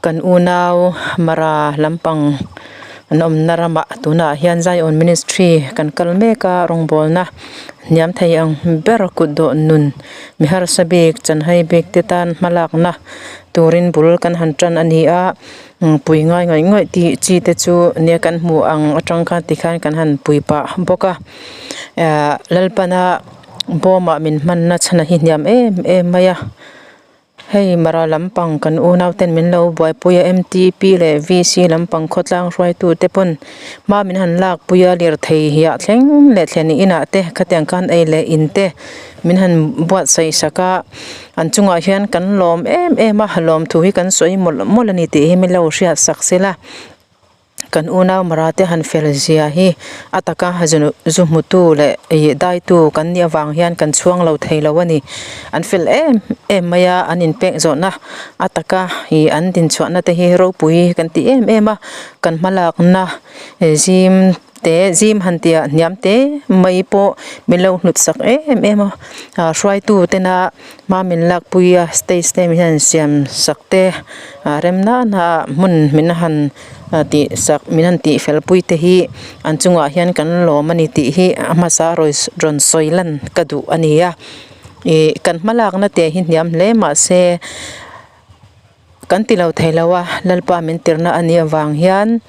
Kan unau Mara lampang an awmna ramah tunah hian Zion Ministry kan kal mek a rawngbawlna hniam thei ang ber kut dawh nun mi harsa bik chanhai bik te tan hmalakna turin bul kan han tan a ni a pui ngai ngawih ngawih tih chi te chu nia kan hmuh ang atang khan tikhan kan han pui pah bawk a ahh Lalpana bawmah min hmanna chhan hi hniam em em mai a. Hei Mara lampang kan unau ten min lo buaipui a mtp leh vc lampang khawtlang hruaitu te pawn hma min han lakpui a lirthei hiah thleng leh thlen inah te khatiang khan ei leh in te min han buatsaih sak a an chungah hian kan lawm em em a lawmthu hi kan sawi mawlh mawlh a ni tih hi min lo hriat sak sela. Kan unau Mara te han fel zia hi a taka zu hmutu leh ih daitu kan nih avang hian kan chhuang lo thei lo a ni. An fel em em mai a, an inpek zawhna a taka ih an dinchhuahna te hi ropui kan ti em em a, kan hmalakna zim te zim han tih ah hniam te mai pawh min lo hnut sak em em a, ah hruaitu tena hma min lakpui a stage te min han siam sak te ah rem nana hmun min han tih sak min han tih fel pui te hi an chungah hian kan lawm a ni tih hi a hmasa rawn sawi lan ka duh a ni a ih kan hmalakna te hi hniam hle mahse. Kan ti lo thei lo a, Lalpa min tirna a nih avang hian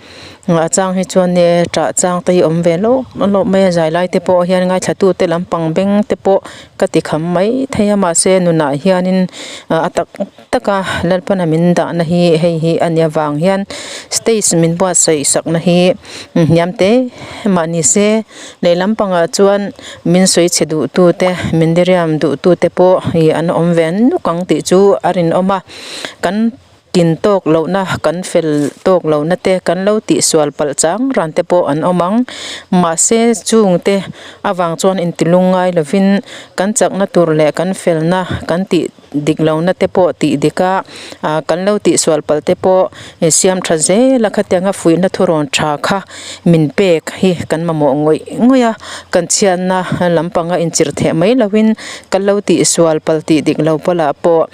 a chang hi chuan e ṭah chang te hi awm ve lawp lawp mai a, zai lai te pawh hian ngaithla te lampang beng te pawh ka ti kham mai thei a mahse nunah hianin a tak tak a Lalpana min dahna hi hei hi a nih avang hian stage min buatsaih sakna hi hniam te mahni se lehlam pangah chuan min sawi chhe duh tu te min diriam duh tu te pawh ih an awm ve nuk ang tih chu a rinawm a kan kin tawk lohna kan fel tawk lohna te kan lo tihsual palh chang ran te pawh an awm ang mahse chung te avang chuan intilung ngai lovin kan chakna tur leh kan felna kan tih dik lohna te pawh tih dik a ah kan lo tihsual palh te pawh siam tha zel a khatianga fuihna thurawn tha kha min pek hi kan mamawh ngawih ngawih a kan chhiatna lampanga inchirh theh mai lovin kan lo tihsual palh tih dik lo palah pawh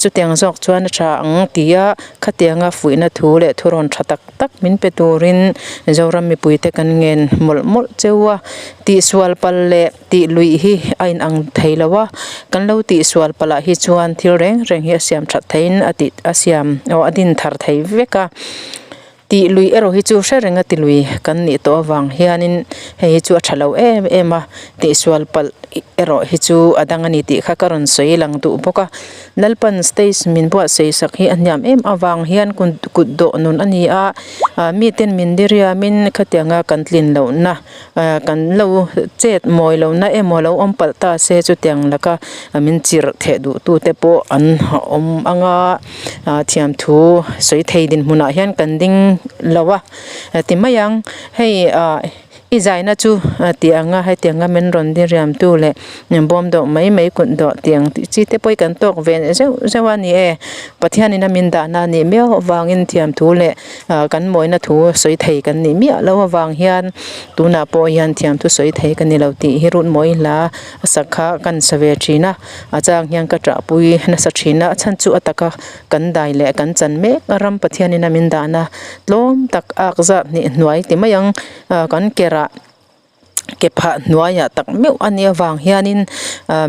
chutiang zawk chuan a tha ang ti a khatianga fuihna thu leh thurawn tha tak tak min pe turin Zoram mipuite kan ngen mawlh mawlh cheu a tihsual palh leh. Tih luih hi a in ang thei lo a, kan lo tihsual palh ah hi chuan thil reng reng hi a siam that theiin a tih a siam aw a din thar thei vek a, tih luih erawh hi chu hre reng a ti lui kan nih tawh avang hianin hei hi chu a tha lo em em a, tihsual palh erawh hi chu a dang a ni tih kha ka rawn sawi lang duh bawk a. Lalpan stage min buatsaih sak hi a hniam em avang hian kut dawh nun a ni a, miten min diriamin khatianga kan tlin lohna kan lo chet mawi lohna emaw lo awm palh ta se chutiang laka min chirh theh duh tu te pawh an awm ang a, thiamthu sawi thei dinhmunah hian kan ding lo a ti mai ang hei ah. I zaina chu tih anga hetianga min rawn diriam tu leh bawm dawh mai mai kut dawh tih ang tih chi te pawh hi kan tawk ve zeuh zeuh a ni e. Pathianin a min dahna a nih miau avangin thiamthu leh kan mawina thu sawi thei kan nih miah loh avang hian tunah pawh hian thiamthu sawi thei ka ni lo tih hi rut mawi hla a sak kha kan sa ve thin a, a chang hian ka ṭahpui nasa thin a, a chhan chu a taka kan dai leh kan chan mek a ram Pathianin a min dahna tlawm tak ak zat hnih hnuai ti mai ang. Kan kerah ke phah hnuaiah tak meuh a nih avang hianin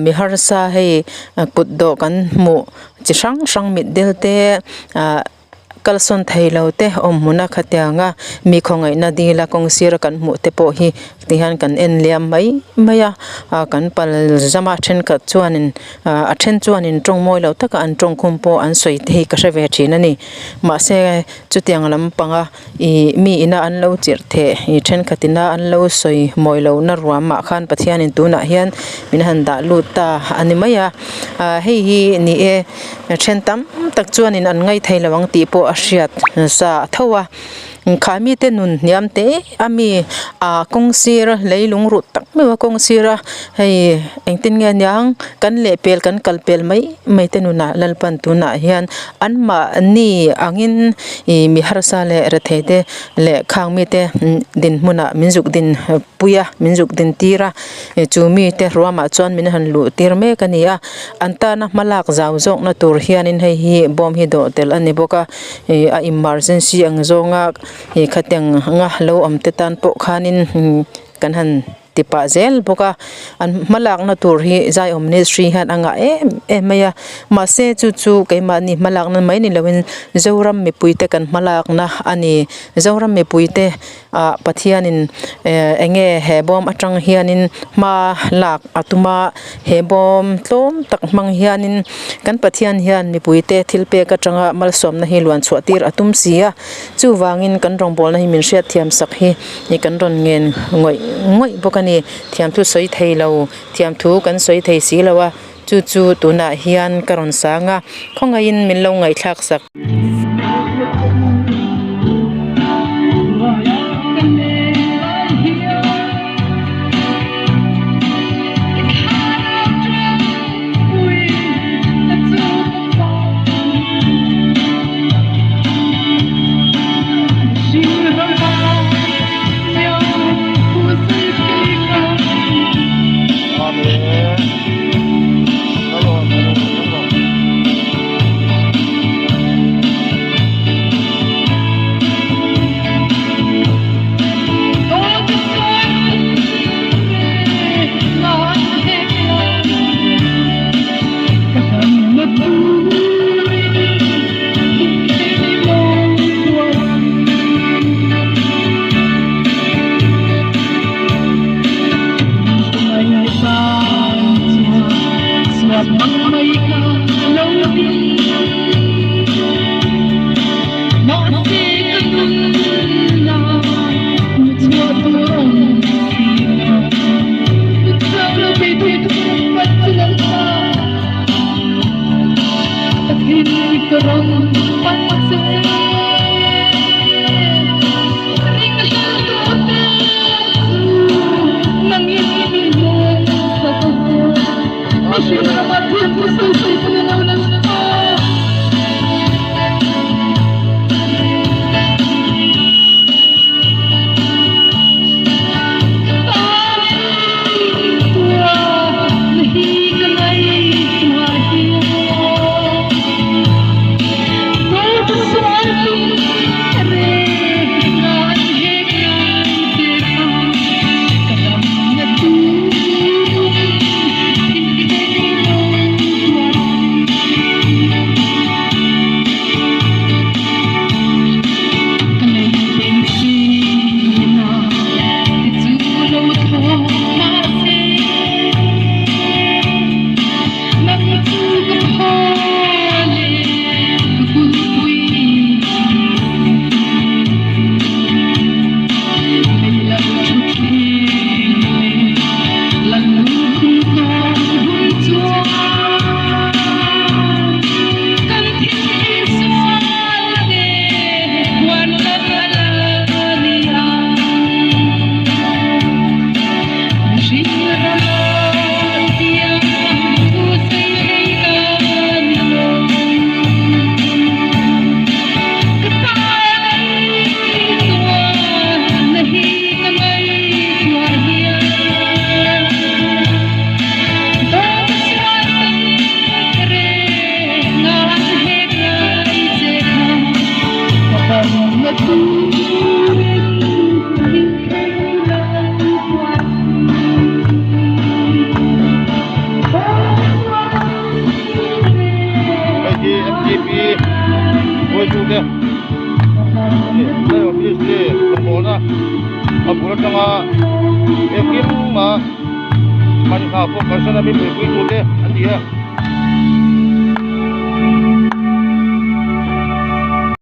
mi harsa hei kut dawh kan hmuh chi hrang hrang mit dil te ah kalsawn thei lo te awm hmun a khatiang a mi khawngaihna dil a kawng sir a kan hmuh te pawh hi tihian kan en liam mai mai a ah kan pal zam a thenkhat chuanin ah a then chuanin tawng mawi lo taka an tawngkhum pawh an sawi te hi ka hre ve thin a ni mahse chutiang lampanga. Ih mi ina an lo chirh theh ih thenkhat ina an lo sawi mawi lohna ruamah khan Pathianin tunah hian min han dah lut ta a ni mai a ah hei hi ni e then tam tak chuanin an ngaithei lo ang tih pawh a hriat sa tho a. Kha mite nun hniam te a mi ah kawng sir leilung ruh tak meuh a kawng sir a hei engtin nge aniang kan lehpel kan kal pel mai mai te nunah Lalpan tunah hian anmahni angin ih mi harsa leh rethei te leh khang mite dinhmunah min zuk din pui a min zuk din tir a chu mite ruamah chuan min han luh tir mek a ni a an tana hma lak zau zawkna tur hianin hei hi bawm hi dawh tel a ni bawk a. Ih a emergency ang zawnga ih khatiang anga lo awm te tan pawh khanin kan han ti pah zel bawk a an hma lakna tur hi zaiawm ministry hian a ngah em em mai a mahse chu chu keimahni hma lakna mai ni loin zoram mipui te kan hma lakna a ni zoram mipui te ah pathianin eh eng nge he bawm atang hianin hma lak a tum a he bawm tlawm tak hmang hianin kan pathian hian mipui te thil pek atanga malsawmna hi luan chhuah tir a tum si a chuvangin kan rawngbawlna hi min hriatthiam sak hi ih kan rawn ngen ngawih ngawih bawk a ni thiamthu sawi thei lo thiamthu kan sawi thei si lo a chu chu tunah hian ka rawn sang a khawngaihin min lo ngaihthlak sak. Hei hi MTP hruaitute Ministry rawngbawlna a bul atanga engkim a mahni hna pawh kalsan a min buaipuitute an ni a.